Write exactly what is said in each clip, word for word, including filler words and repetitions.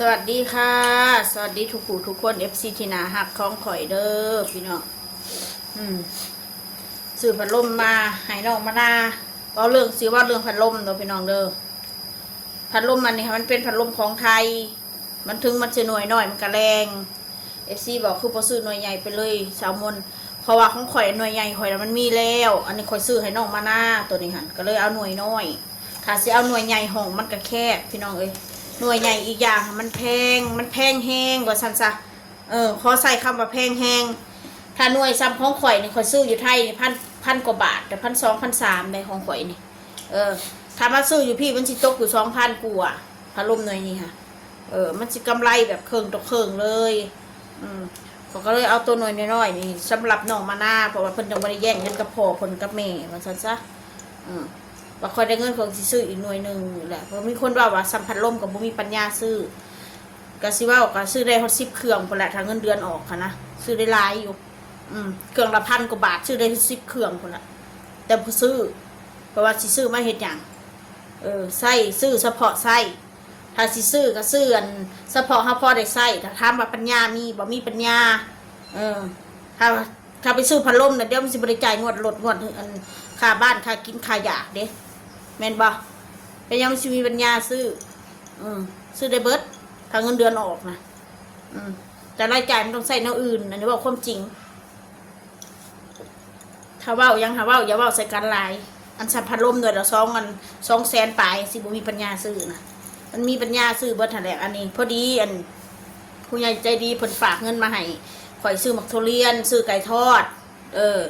สวัสดีค่ะ สวัสดีทุกผู้ทุกคน เอฟซี ที่น่าฮักของข่อยเด้อพี่น้อง อืม ซื้อพัดลมมาให้น้องมะนาว เว้าเรื่อง สิเว้าเรื่องพัดลมเด้อพี่น้องเด้อ พัดลมอันนี้มันเป็นพัดลมของไทย มันถึงมันสิหน่วยน้อยมันก็แรง เอฟซี บอกคือบ่ซื้อหน่วยใหญ่ไปเลยสาวมน เพราะว่าของข่อยหน่วยใหญ่ข่อยน่ะมันมีแล้ว อันนี้ข่อยซื้อให้น้องมะนาวตัวนี้หั่น ก็เลยเอาหน่วยน้อย ถ้าสิเอาหน่วยใหญ่ห้องมันก็แคบพี่น้องเอ้ย หน่วยใหญ่อีกอย่างมันแพง มันแพงแฮงว่าซั่นซะ เออ ขอใช้คำว่าแพงแฮง ถ้าหน่วยส่ำของข่อยนี่ข่อยซื้ออยู่ไทยนี่ พัน พันกว่าบาท แต่ พันสอง พันสาม ได้ของข่อยนี่ เออ ถ้ามาซื้ออยู่พี้มันสิตกอยู่ สองพัน กว่า พัดลมหน่วยนี้ค่ะ เออ มันสิกำไรแบบเคิ่งต่อเคิ่งเลย อืม ข้อยก็เลยเอาตัวหน่วยน้อยๆนี่สำหรับน้องมะนาว เพราะว่าเพิ่นจั่งบ่ได้แย่งเงินกับพ่อเพิ่นกับแม่ ว่าซั่นซะ อืม ว่าข่อยได้เงินข่อยสิซื้ออีกหน่วยหนึ่งนี่แหละ เพราะมีคนเว้าว่าส่ำพัดลมก็บ่มีปัญญาซื้อ ก็สิเว้าก็ซื้อได้ฮอดสิบเครื่องพู้นแหละ ถ้าเงินเดือนออกหั้นนะ ซื้อได้หลายอยู่ อืม เครื่องละพันกว่าบาท ซื้อได้สิบเครื่องพู้นแหละ แต่บ่ซื้อ เพราะว่าสิซื้อมาเฮ็ดหยัง เออ ใช้ ซื้อเฉพาะใช้ ถ้าสิซื้อก็ซื้ออันเฉพาะเฮาพอได้ใช้ ถ้าถามว่าปัญญามีบ่ มีปัญญา เออ ถ้า ถ้าไปซื้อพัดลมน่ะ เดี๋ยวมันสิบ่ได้จ่ายงวดรถ งวดอันค่าบ้าน ค่ากิน ค่าอยากเด้ แม่นบ่ เป็นหยังมันสิมีปัญญาซื้อ อืม ซื้อได้เบิด ถ้าเงินเดือนออกนะ อืม แต่รายจ่ายมันต้องใช้แนวอื่น อันนี้เว้าความจริง ถ้าเว้าหยัง ถ้าเว้า อย่าเว้าใส่กันหลาย อันส่ำพัดลมหน่วยละสอง อัน สองแสนปลาย สิบ่มีปัญญาซื้อนะ มันมีปัญญาซื้อเบิดหั้นแหละ อันนี้พอดี อัน ผู้ใหญ่ใจดีเพิ่นฝากเงินมาให้ ข่อยซื้อหมากทุเรียน ซื้อไก่ทอด เออ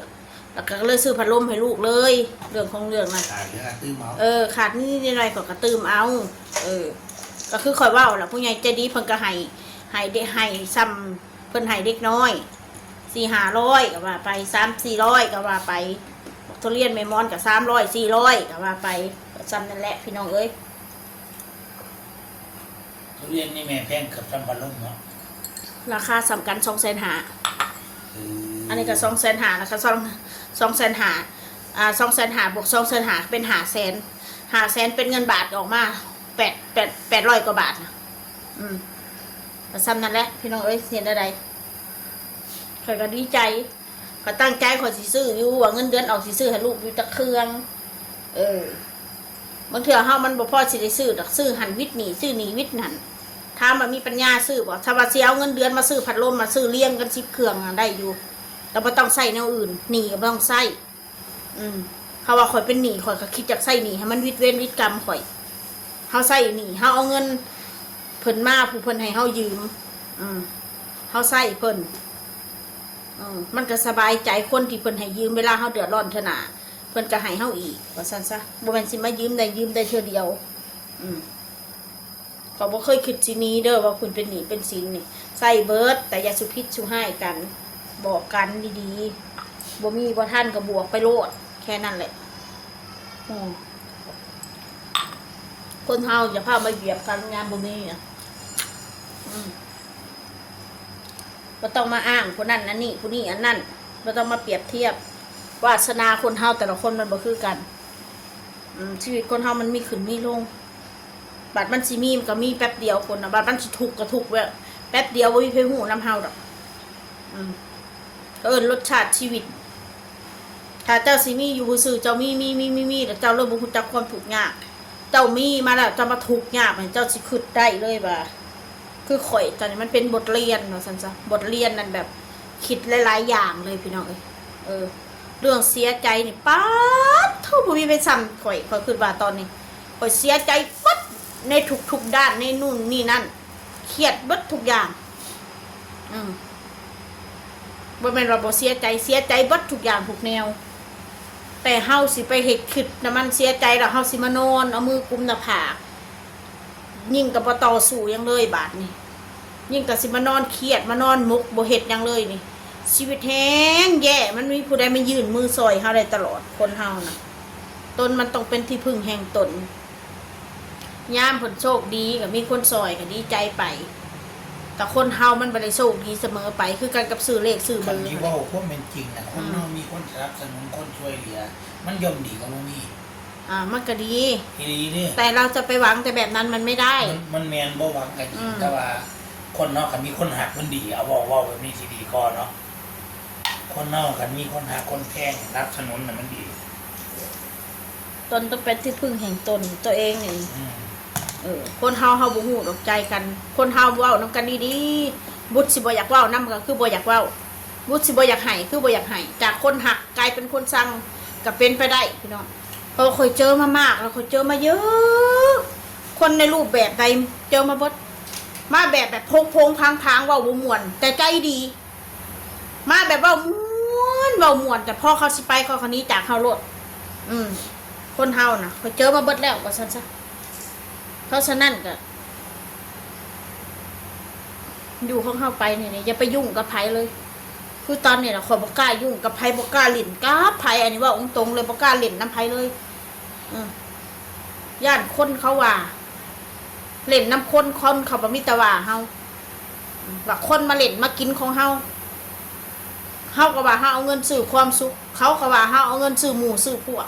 แล้วก็เลยซื้อพัดลมให้ลูกเลย เรื่องของเรื่องนะ ขาดเหลือก็ตื้มเอา เออ ขาดนิดๆหน่อยๆ ข้อยก็ตื้มเอา เออ ก็คือข่อยเว้าล่ะ ผู้ใหญ่ใจดีเพิ่นก็ให้ ให้เด็ก ให้ส่ำเพิ่นให้เด็กน้อย สี่ห้าร้อยก็ว่าไป สามสี่ร้อยก็ว่าไป บักทุเรียนแม่มอนก็สามร้อย สี่ร้อยก็ว่าไป ก็ส่ำนั่นแหละพี่น้องเอ้ย ทุเรียนนี่แม่แพงเกือบส่ำพัดลมเนาะ ราคาส่ำกัน สองแสนห้า เออ อันนี้ก็ สองแสนห้า นะคะ สอง สองแสนห้า อ่า สองแสนห้า บวก สองแสนห้า เป็น ห้าแสน ห้าแสนเป็นเงินบาทออกมา แปด แปด แปดร้อยกว่าบาทนะ อืม ก็ส่ำนั่นแหละพี่น้องเอ้ย เฮ็ดได้ใด ข่อยก็ดีใจ ข่อยตั้งใจข่อยสิซื้ออยู่ ว่าเงินเดือนออกสิซื้อให้ลูกอยู่จักเครื่อง เออ บางเทื่อเฮามันบ่พอสิได้ซื้อดอก ซื้อหั่นวิดหนี้ ซื้อหนี้วิดนั่น ถามว่ามีปัญญาซื้อบ่ ถ้าว่าสิเอาเงินเดือนมาซื้อพัดลม มาซื้อเรียงกันสิบเครื่องอะ ได้อยู่ แต่บ่ต้องใช้แนวอื่น หนี้ก็บ่ต้องใช้ อืม เพราะว่าข่อยเป็นหนี้ ข่อยก็คิดอยากใช้หนี้ให้มันวิดเวรวิดกรรมข่อย เฮาใช้หนี้ เฮาเอาเงินเพิ่นมา ผู้เพิ่นให้เฮายืม อืม เฮาใช้เพิ่น อืม มันก็สบายใจ คนที่เพิ่นให้ยืม เวลาเฮาเดือดร้อนเทื่อหน้า เพิ่นก็ให้เฮาอีก ว่าซั่นซะ บ่แม่นสิมายืมได้ ยืมได้เทื่อเดียว อืม ข้อยบ่เคยคิดสิหนีเด้อ ว่าเพิ่นเป็นหนี้เป็นสินนี่ ใช้เบิด แต่อย่าสุพิษสุฮ้ายกัน บอกกันดีๆ บ่มีบ่ทันก็บวกไปโลด แค่นั้นแหละ อืม คนเฮาอย่าพามาเหยียบกันยามบ่มีอะ อืม บ่ต้องมาอ้างผู้นั้นอันนี้ ผู้นี้อันนั้น บ่ต้องมาเปรียบเทียบ วาสนาคนเฮาแต่ละคนมันบ่คือกัน อืม ชีวิตคนเฮามันมีขึ้นมีลง บัดมันสิมีมันก็มีแป๊บเดียวคนน่ะ บัดมันสิทุกข์ก็ทุกข์แบบแป๊บเดียว บ่มีไผฮู้นำเฮาดอก อืม เขาเอิ้นรสชาติชีวิต ถ้าเจ้าสิมีอยู่ซื่อๆ เจ้ามี มี มี มี มี แล้วเจ้าเลยบ่ฮู้จักความทุกข์ยาก เจ้ามีมาแล้ว เจ้ามาทุกข์ยากนี่ เจ้าสิคิดได้เลยว่า คือข่อยตอนนี้มันเป็นบทเรียนว่าซั่นซะ บทเรียนนั่นแบบ คิดหลายๆอย่างเลยพี่น้องเอ้ย เออ เรื่องเสียใจนี่ ป๊าดโธ่ บ่มีไผส่ำข่อย ข่อยคิดว่าตอนนี้ ข่อยเสียใจเบิดในทุกๆด้าน ในนู่นนี่นั่น เครียดเบิดทุกอย่าง อืม บ่แม่นว่าบ่เสียใจ เสียใจเบิดทุกอย่างทุกแนว แต่เฮาสิไปเฮ็ดคิดนำมันเสียใจ แล้วเฮาสิมานอนเอามือกุมหน้าผาก ยิ่งก็บ่ต่อสู้หยังเลยบาดนี้ ยิ่งก็สิมานอนเครียด มานอนหมก บ่เฮ็ดหยังเลยนี่ ชีวิตแฮงแย่ มันมีผู้ใดมายื่นมือซ่อยเฮาได้ตลอด คนเฮานะ ตนมันต้องเป็นที่พึ่งแห่งตน ยามเพิ่นโชคดีก็มีคนซ่อยก็ดีใจไป แต่คนเฮามันบ่ได้โชคดีเสมอไป คือกันกับซื้อเลขซื้อเบอร์ คันนี้เว้าความเป็นจริงนะ คนเฮามีคนสนับสนุน คนช่วยเหลือ มันย่อมดีกว่าบ่มี อ่า มันก็ดี อีหลีเด้ แต่เราจะไปหวังแต่แบบนั้นมันไม่ได้ มันมันแม่นบ่หวังก็ดี อืม แต่ว่าคนเฮาคันมีคนฮักมันดี เอาเว้าเว้าแบบนี้สิดีกว่าเนาะ คนเฮาคันมีคนฮักคนแพงสนับสนุนน่ะมันดี ตนต้องเป็นที่พึ่งแห่งตนตัวเองนี่ อืม เออ คนเฮาเฮาบ่ฮู้ดอกใจกัน คนเฮาเว้านำกันดีๆ บุตรสิบ่อยากเว้านำก็คือบ่อยากเว้า บุตรสิบ่อยากให้คือบ่อยากให้ จากคนฮักกลายเป็นคนซังก็เป็นไปได้พี่น้อง เพราะว่าข้อยเจอมามากแล้ว ข้อยเจอมาเยอะ คนในรูปแบบใดเจอมาเบิด มาแบบแบบโพงๆ พังๆ เว้าบ่ม่วน แต่ใจดี มาแบบเว้าม่วนเว้าม่วน แต่พอเขาสิไปเขาคนนี้จากเฮาโลด อืม คนเฮานะข้อยเจอมาเบิดแล้วว่าซั่นซะ เพราะฉะนั้นก็ อยู่ของเฮาไปนี่นะอย่าไปยุ่งกับไผเลย คือตอนนี้นะข้อยบ่กล้ายุ่งกับไผ บ่กล้าเล่นกับไผ อันนี้เว้าตรงๆเลย บ่กล้าเล่นนำไผเลย อืม ย่านคนเขาว่า เล่นนำคน คนเขาบ่มีแต่ว่าเฮา อืม ว่าคนมาเล่นมากินของเฮา เฮาก็ว่าเฮาเอาเงินซื้อความสุข เขาก็ว่าเฮาเอาเงินซื้อหมู่ซื้อพวก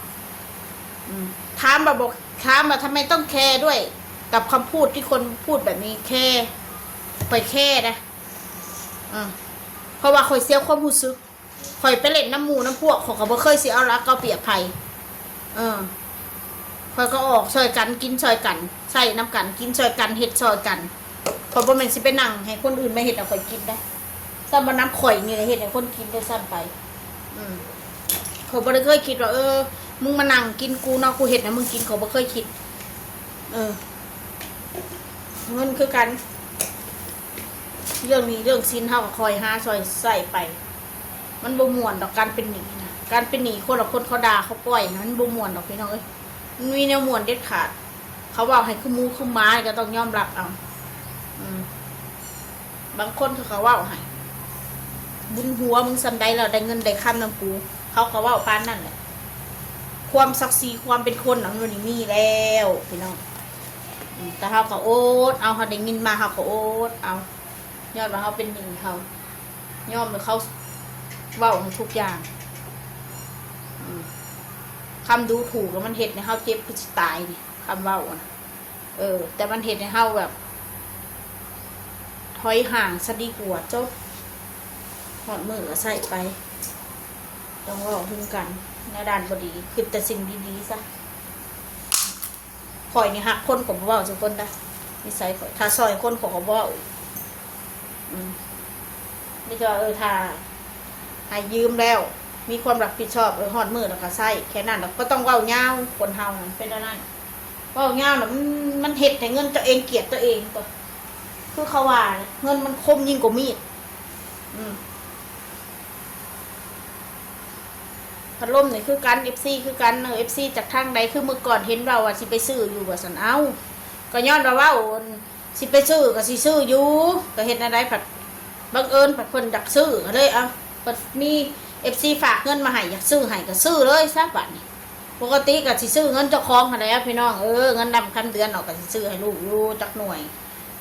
อืม ถามว่าบอก ถามว่าทำไมต้องแคร์ด้วย กับคำพูดที่คนพูดแบบนี้ แคร์ ข้อยแคร์นะ อืม เพราะว่าข้อยเสียความรู้สึก ข้อยไปเล่นนำหมู่นำพวก ข้อยก็บ่เคยสิเอารัดเอาเปรียบไผ เออ ข้อยก็ออกซ่อยกัน กินซ่อยกัน ใช้นำกัน กินซ่อยกัน เฮ็ดซ่อยกัน ข้อยบ่แม่นสิไปนั่งให้คนอื่นมาเฮ็ดให้ข้อยกินได้ ซ้ำว่านำข้อยนี่แหละเฮ็ดให้คนกินด้วยซ้ำไป อืม ข้อยบ่ได้เคยคิดว่า เออ มึงมานั่งกินกูเนาะ กูเฮ็ดให้มึงกิน ข้อยบ่เคยคิด เออ เงินคือกัน เรื่องหนี้เรื่องสินเฮาก็คอยหาซ่อยใช้ไป มันบ่ม่วนดอกการเป็นหนี้นะ การเป็นหนี้คนละคนเขาด่าเขาป้อยนะ มันบ่ม่วนดอกพี่น้องเอ้ย มันมีแนวม่วนเด็ดขาด เขาเว้าให้คือหมูคือหมาก็ต้องยอมรับเอา อืม บางคนเขาก็เว้าให้ บุญหัวมึงส่ำใดแล้วได้เงินได้คำนำกู เขาก็เว้าปานนั่นแหละ ความศักดิ์ศรีความเป็นคนน่ะมันมีแล้วพี่น้อง อืม แต่เฮาก็อดเอา เฮาได้ยินมาเฮาก็อดเอา ย้อนว่าเฮาเป็นหนี้เขา ยอมให้เขาเว้าให้ทุกอย่าง อืม คำดูถูกแล้วมันเฮ็ดให้เฮาเจ็บคือสิตายนี่ คำเว้าอะนะ เออ แต่มันเฮ็ดให้เฮาแบบ ถอยห่างซะดีกว่า จบ ฮอดมื้อก็ใช้ไป ต้องเว้าถึงกัน แนวด้านบ่ดี คิดแต่สิ่งดีๆซะ ข้อยนี่ฮักคน ข้อยบ่เว้าสู่คนได้ นิสัยข้อย ถ้าซ่อยคน ข้อยก็บ่เว้าอีก อืม มีแต่ว่า เออ ถ้าให้ยืมแล้ว มีความรับผิดชอบ เออ ฮอดมื้อแล้วก็ใช้ แค่นั้น แล้วบ่ต้องเว้ายาว คนเฮามันเป็นแนวนั้น เว้ายาวน่ะ มัน มันเฮ็ดให้เงินตัวเองเกลียดตัวเองตั๊ว คือเขาว่า เงินมันคมยิ่งกว่ามีด อืม พัดลมนี่คือกัน เอฟซี คือกันเนาะ เอฟซี จากทางใด คือมื้อก่อนเห็นเว้าว่าสิไปซื้ออยู่ว่าซั่น เอ้า ก็ย้อนว่าเว้า สิไปซื้อก็สิซื้ออยู่ ก็เฮ็ดแนวใด ผัดบังเอิญผัดเพิ่นอยากซื้อ ก็เลย เอ้า เพิ่นมี เอฟซี ฝากเงินมาให้ อยากซื้อให้ก็ซื้อเลยซะบัดนี้ ปกติก็สิซื้อเงินเจ้าของหั้นแหละพี่น้อง เออ เงินดำคำเดือนออกก็สิซื้อให้ลูกอยู่จักหน่วย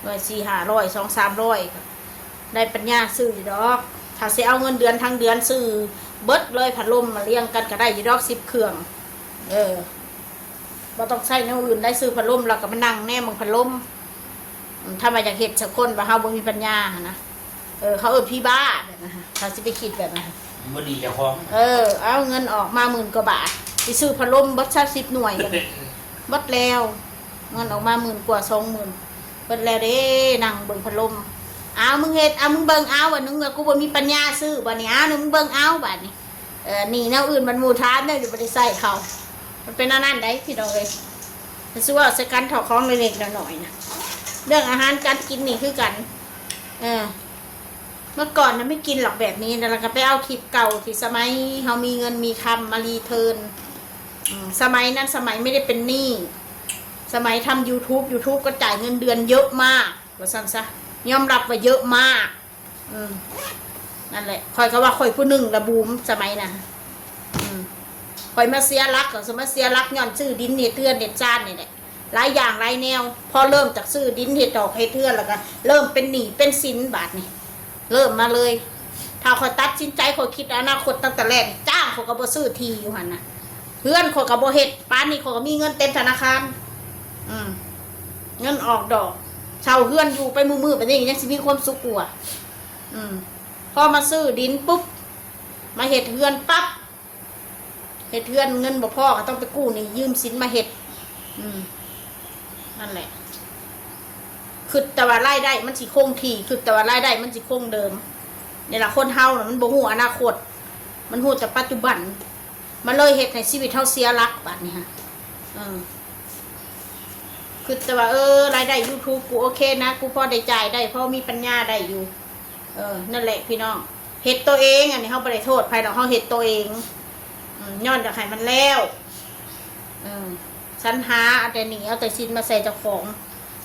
หน่วยสี่ห้าร้อย สองสามร้อย ก็ได้ปัญญาซื้ออยู่ดอก ถ้าสิเอาเงินเดือนทั้งเดือนซื้อเบิดเลย พัดลมมาเรียงกันก็ได้อยู่ดอก สิบเครื่อง เออ บ่ต้องใช้แนวอื่น ได้ซื้อพัดลมแล้วก็มานั่งแนมเบิ่งพัดลม อืม ถ้ามาอยากเฮ็ดสักคนว่าเฮาบ่มีปัญญาหั้นนะ เออ เขาเอิ้นผีบ้าแบบนั้นฮะ ถ้าสิไปคิดแบบนั้นฮะ มันบ่ดีเจ้าของ เออ เอาเงินออกมาหมื่นกว่าบาท สิซื้อพัดลมเบิดซะ สิบหน่วย เบิดแล้ว เงินออกมาหมื่นกว่า สองหมื่น เบิดแล้วเด้ นั่งเบิ่งพัดลม เอา มึงเฮ็ด เอา มึงเบิ่งเอา ว่ามึงว่ากูบ่มีปัญญาซื้อ บัดนี้ เอา นี่ มึงเบิ่งเอา บัดนี้ เออ หนี้แนวอื่นมันหมู่ถาม แนวอยู่บ่ได้ใช้เขา มันเป็นแนวนั้นใด๋พี่น้องเอ้ย มันสิเว้าใส่กันเถาะ ของเล็กๆน้อยๆนะ เรื่องอาหารการกินนี่คือกัน เออ เมื่อก่อนนะไม่กินหรอกแบบนี้นะ แล้วก็ไปเอาคลิปเก่าที่สมัยเฮามีเงินมีคำมารีเทิร์น อืม สมัยนั้นสมัยไม่ได้เป็นหนี้ สมัยทำยูทูบ ยูทูบก็จ่ายเงินเดือนเยอะมาก ว่าซั่นซะ ยอมรับว่าเยอะมาก อืม นั่นแหละ ข้อยก็ว่าข้อยผู้หนึ่งละบูม สมัยนั้น อืม ข้อยมาเสียหลัก ก็สิมาเสียหลักย้อนซื้อดินเฮ็ดเฮือนเฮ็ดซานนี่แหละ หลายอย่างหลายแนว พอเริ่มจากซื้อดินเฮ็ดดอกเฮ็ดเฮือนแล้วก็เริ่มเป็นหนี้เป็นสินบาดนี้ เริ่มมาเลย ถ้าข้อยตัดสินใจ ข้อยคิดอนาคตตั้งแต่แรก จ้างข้อยก็บ่ซื้อที่อยู่หั่นน่ะ เฮือนข้อยก็บ่เฮ็ด ปานนี้ข้อยก็มีเงินเต็มธนาคาร อืม เงินออกดอก เช่าเฮือนอยู่ไปมื้อๆ บัดนี้ยังสิมีความสุขกว่า อืม พอมาซื้อดินปุ๊บ มาเฮ็ดเฮือนปั๊บ เฮ็ดเฮือนเงินบ่พอก็ต้องไปกู้หนี้ยืมสินมาเฮ็ด อืม นั่นแหละ คิดแต่ว่ารายได้มันสิคงที่ คิดแต่ว่ารายได้มันสิคงเดิม นี่ล่ะ คนเฮาน่ะมันบ่ฮู้อนาคต มันฮู้แต่ปัจจุบัน มันเลยเฮ็ดให้ชีวิตเฮาเสียหลักบัดนี้ฮะ เออ คิดแต่ว่า เออ รายได้ YouTube กูโอเคนะ กูพอได้จ่ายได้ พอมีปัญญาได้อยู่ เออ นั่นแหละพี่น้อง เฮ็ดตัวเอง อันนี้เฮาบ่ได้โทษไผดอก เฮาเฮ็ดตัวเอง อืม ย้อนอยากให้มันแล้ว เออ สรรหาเอาแต่หนี้เอาแต่สินมาใส่เจ้าของ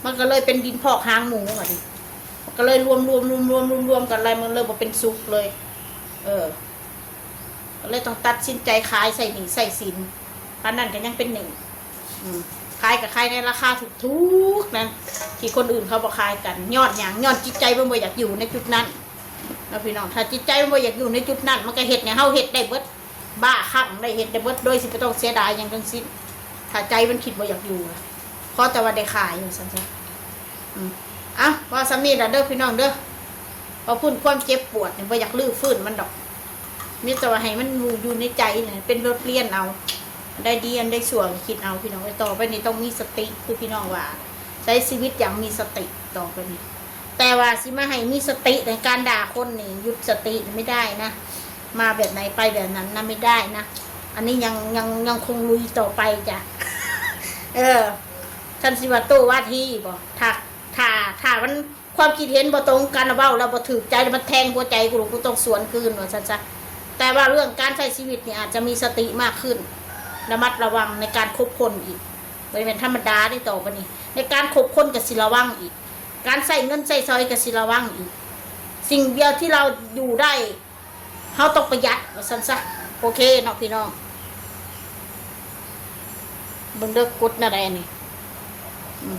มันก็เลยเป็นดินพอกหางหมูบัดนี้ มันก็เลยรวมๆๆๆๆ กันแล้ว มันเลยบ่เป็นสุขเลย เออ ก็เลยต้องตัดสินใจขายใส่หนี้ใส่สิน ปานนั้นก็ยังเป็นหนี้ อืม ขายก็ขายในราคาถูกๆ นะ ที่คนอื่นเขาบ่ขายกัน ย้อนหยัง ย้อนจิตใจมันบ่อยากอยู่ในจุดนั้น เนาะพี่น้อง ถ้าจิตใจมันบ่อยากอยู่ในจุดนั้น มันก็เฮ็ดให้เฮาเฮ็ดได้เบิด บ้าคลั่งได้เฮ็ดได้เบิด โดยสิบ่ต้องเสียดายหยังทั้งสิ้น ถ้าใจมันคิดบ่อยากอยู่นะ ขอแต่ว่าได้ขายว่าซั่นซะ อืม เอ้า ว่าส่ำนี้ล่ะเด้อพี่น้องเด้อ เพราะพื้นความเจ็บปวดนี่บ่อยากรื้อฟื้นมันดอก มีแต่ว่าให้มันอยู่ในใจนี่ เป็นบทเรียนเอา ได้ดีอันได้ชั่วก็คิดเอาพี่น้อง ต่อไปนี้ต้องมีสติ คือพี่น้องว่า ใช้ชีวิตอย่างมีสติต่อไปนี้ แต่ว่าสิมาให้มีสติในการด่าคนนี่ หยุดสติไม่ได้นะ มาแบบไหนไปแบบนั้นนะ ไม่ได้นะ อันนี้ยัง ยัง ยังคงลุยต่อไปจ้ะ เออ ท่านสิว่าโต้วาทีบ่ ถ้า ถ้า ถ้ามันความคิดเห็นบ่ตรงกัน เว้าแล้วบ่ถูกใจ แล้วมันแทงหัวใจกู กูต้องสวนคืนว่าซั่นซะ แต่ว่าเรื่องการใช้ชีวิตนี่อาจจะมีสติมากขึ้น ระมัดระวังในการคบคนอีก บ่แม่นธรรมดาเด้ ต่อไปนี้ ในการคบคนก็สิระวังอีก การใช้เงินใช้สอยก็สิระวังอีก สิ่งเดียวที่เราอยู่ได้ เฮาต้องประหยัดว่าซั่นซะ โอเคเนาะพี่น้อง เบิ่งเด้อ กดแนวใดอันนี้ อืม